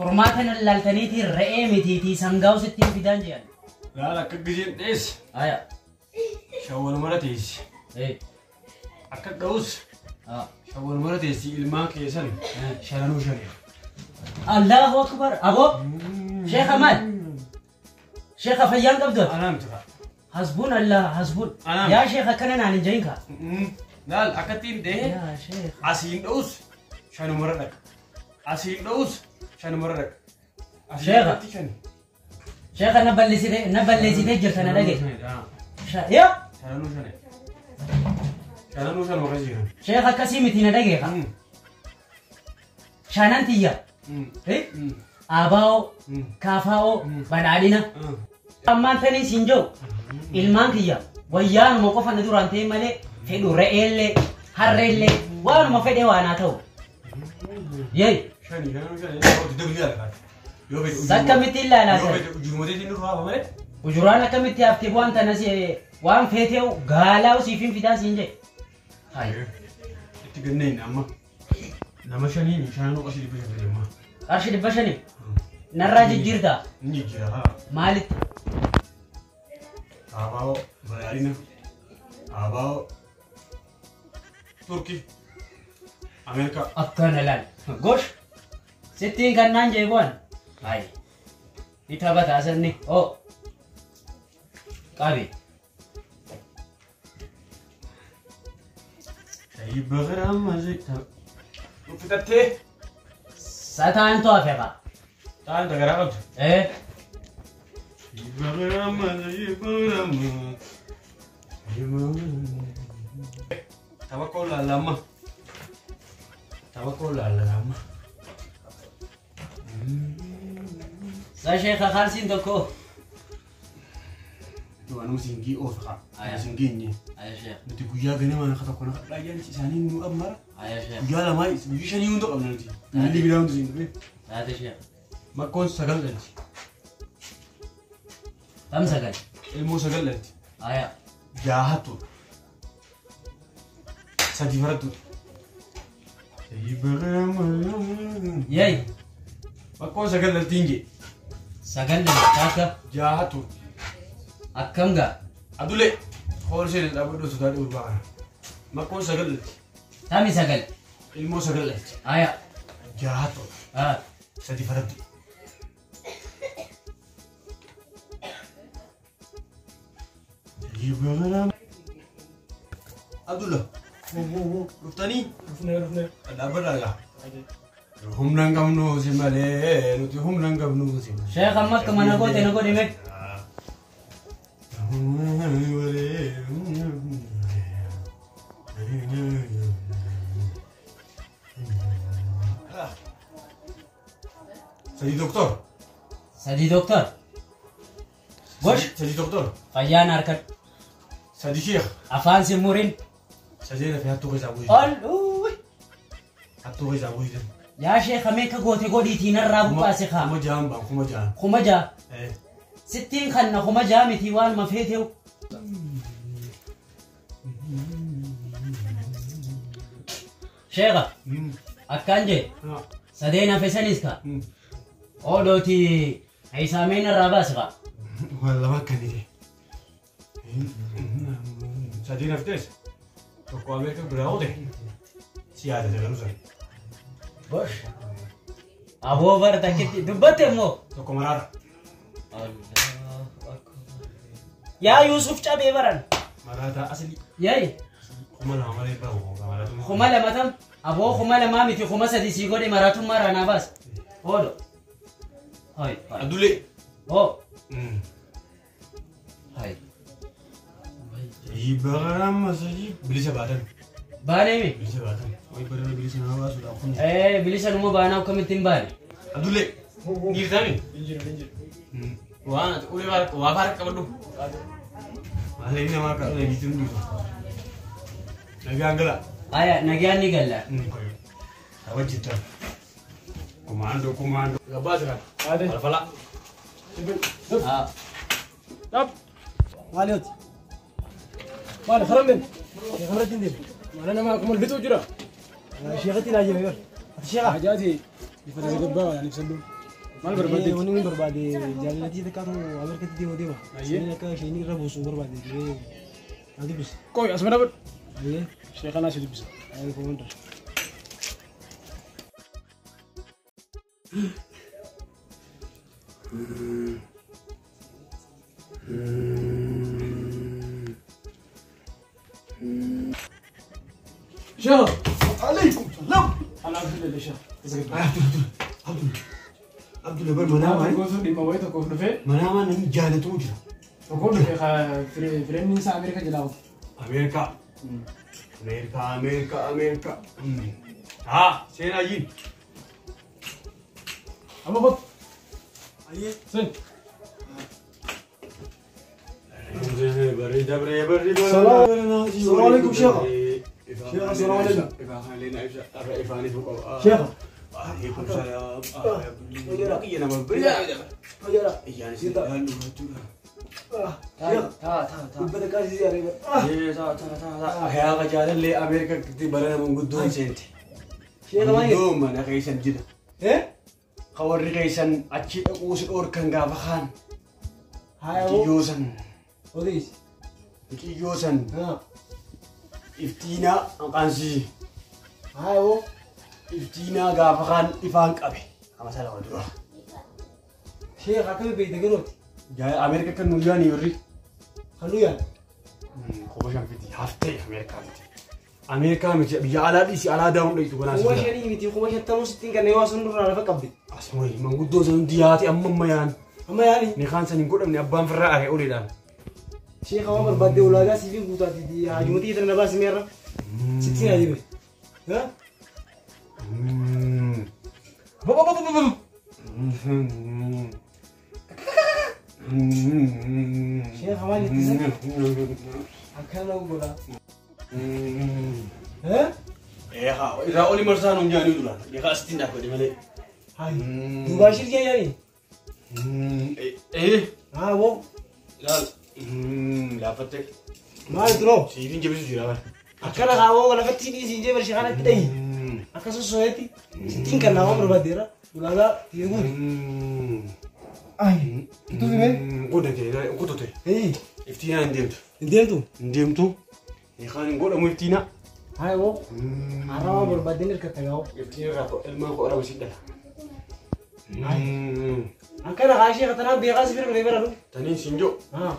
Furmaata nan laaltaniitiin re'ee mitiitii sangaa sittiin fidaan jedhan. Laala akka giseen dheesse. Aya. Shawwal mara teessi. Akka dha'us shawwal mara teessi ilmaan keessan shananuu shani. Allahu akbar. Aboo. Sheekha maal? Sheekha fayyaan qabdu? Anaa miti kaa. Hasbuun Allah hasbuun. Anaa. Yaa sheekha akkana naan hin jedhin kaa. Laal akkattiin dhahee Yaa sheekha. asiin dha'us shanumara dhaqa. Asiin dha'us shanumara dhaqa. Asiin Sheekha. dhaqatti shani. Sheekha na balleessitee jirta na dhage. Yaa. Shananuu shani. Shananuu shanuma kan jiran. Sheekha akkasii miti na dhage kaa. Shanan tiyya. Abaa'oo. Kaafaa'oo. Badhaadhina. Ammaan tanii siin jiru ilmaan kiyya wayyaanuma qofa na duraan ta'e malee fedhu re'eellee harreellee waanuma fedhe waan haa ta'u. Yee Shani shananuu shani. Dubbii alkaa. Yoo fedhe akkamitti ilaalaa Yoo ta'e fedhe ujurumateetiin nurraa hafa malee. ujuraan akkamitti haftee waan tanas waan feetee gaalaa siif hin fidaa siin jedhe. Hayi Itti ganneen amma. Nama shanii shananuu qarshii 500 amma. Qarshii 500 narraa jijjiirtaa Inni jijjiira haa. maalitti? Abaa'oo badhaadhina. Abaa'oo Turkii. Ameerikaa. Akkana laal gosh sittiin kannaan jee bu'an. Hayi ni taphataa sanni oo qabi. Shayii baqiraa mazi. Fixattee. Sataan to'afe qaa. Ta'an tagaraa qabdu. Eh. Shayii baqiraa mazi. Shayii baqiraa mazi. Tabakkoo laallamma. Tabakkoo laallamma. Sa sheekha kaalsiin tokko. Waanuma singii oofa kaa. Aya. Singii hin Aya sheekha. Nuti guyyaa ganamaan akka tokko naqa dhaayyaan isaanii nu ammara. Aya sheekha. Guyyaa lamaa guyyaa shanii hunda qabna nuti. Namni biraa hundi siin dhufe. Taate sheekha. Makkoon 9 dhalti. Tam 9. Ilmoo 9 dhalti. Aya. 6 hattuudha. 3 farattuudha. Yey. Makkoon 9 dhalti hin jee. 9 dhalti takka. 6 hattuudha. Akkam gaa? Adulee. Hoolsee dhaabadhu sodaadhe gurbaa kana. Makkoon 9 dhalti. Tami 9. Ilmoo 9 dhalti. Aya. 6 hattuudha. 3 farattuudha. Abdullah. Dhuftanii? Dhufnee. Dhaabbadhaa gaa. Humna hin qabnu si malee nuti humna hin qabnu si malee. Sheekha amma akka mana goote na godhi mee. Sadii doktor. Sadii doktor. Gosh. Sadii doktor. Fayyaan harkadhu. Sadii sheekh. Afaan si murin. Sadii lafee hattuu keessaa buusisan. Ol. Uui. Hattuu keessaa buusisan. Yaa sheekha meeqa goote godhiitii narraa buqqaase kaa. 6,000 baan 6,000. 6,000. Sittiin kanna 6,000 miti waan mafeeteewu. Sheekha akkaan jee sadeen hafe sanis kaa. Oodhooti hisaameen irraa baase kaa. Waan lama akkanidhe. Sadeen haftees tokko Ameerika biraa oote si yaadate garuu sana. Gosh. Aboo bara takkitti dubbatte immoo. Tokko maraata. Yaa Yuusuf cabee baran. Maraata asli. Yaayi. 2,000 malee bahu maraatummaa. 2,000 tam. Aboo 2,000 miti 3,000 sii godhe maraatummaa irraa naa baase. Oodho. Hai. Adulee. Oo. Hai. Bilisa baatan. Baanee mi? Bilisa baatan. Wayi barana bilisa nama baasuudhaaf kun. Bilisa numa baanaa akkamitti hin baane? Adulee. Dhiirtami? Hin jiru. Waan ati ulee waa faara qabadhu. Maalee namaa akka ulee biitti hunduutu. Nagaan gala. Aya nagaan ni galla. Kabajjittan. Kumaandoo kumaandoo. Gabbaasa kana. Haade. Falfala. Dhab. Maali hoti? Maali karan deemu? Sheekha biratti hin deemu. Mana namaa akkuma lixu jira. Sheekatti naa jira. Ati sheekha? Hajaati bifa tasgabbaa waan ibsadhu. Maal barbaadde? Wanni inni barbaade jaalalatii takkaatu Ameerikaatti deemu deema. Isheen akka isheen irra buusu barbaade. Haa dubbisa. Qoy asuma dhaabadhu. Ayyee. Sheekanaa si dubbisa. Ayyee komandar. Sheekha. Alaikum salam. Ana Abdullah sheekha. Abdullah. Abdullah bar manaamaa. Gosa dhimma wayii tokkoof dhufee. Manaamaa namni jaalatuu jira. Tokkoof dhufee fireenni isaa Ameerika jalaa ofu. Ameerikaa. Ameerikaa Ameerikaa Ameerikaa. Haa seenaa jiin. Amma kottu. Ayyee. Seen. Barri dabree barri Salaam alaikum sheekha. Sheekha salaam alaikum. Sheekha. Alaikum salaam. Sheekha. Dubbata kaasisii areeba. Yaa jaalallee Ameerikaatti bara manguddoon seente. Sheekha maal jedhu? Manguddoon mana keessan jira. Eh? Ka warri keessan achi dhaquu si dhoorkan gaafa kaan. Haa Muciyyoo san. Odeessi. Muciyyoo san Haa. iftiinaa hanqaansii. Haa yoo. Iftiinaa gaafa kaan ifaan qabe. Ama lama dura. Sheekha akkami beekta garooti? Ameerika kan nuyi yaani warri. Kan nu yaani? 5,000 fiti haftee Ameerikaa miti. Ameerikaa miti biyya alaa dhiisi alaa daawun dhiisu ganaa 5,000 miti 50,000 sittiin kan yoo sun durraa lafa qabde. Asuma manguddoo san hundi yaate amma amma yaan. Amma yaani? Ni kaan san hin godhamne abbaan firraa aree oliidhaan. Sheekha waan barbaadde ulaagaa siifin guutaati haajumatii tana na baasi meerra. Sittiin ajibe. Haa? Sheekha maal itti san? Akkana godha. Haa? Irraa oli marsaa nuun jaanii duraan. Eegaa asittiin dhaabbate malee. Hayi. Duubaa shirkee yaani? Ee. Haa boo. Ilaal. Laaffatte. Maal turoo? Siifin jabisu jira bara. Akkana kaawwoo lafatti dhiisii jee barshee kanatti dhahi. Akka sosso'eetti sittiin kan naawwan barbaaddeera. Ulaagaa ta'e guutu. Ayi. Tutu mee? Godhate godhate. Ee. Iftiinaa hin deemtu. Hin deemtu? Hin deemtu. Eegaan hin godhamu iftiinaa. Hayi boo. Har'a waan barbaaddeen hirkatta gaa'oo. Iftiin irraa ilmaan koo araba si dhala. Akkana kaashee katanaan beekaa si bira dhufee bara dhufu. Taniin siin jiru. Haa.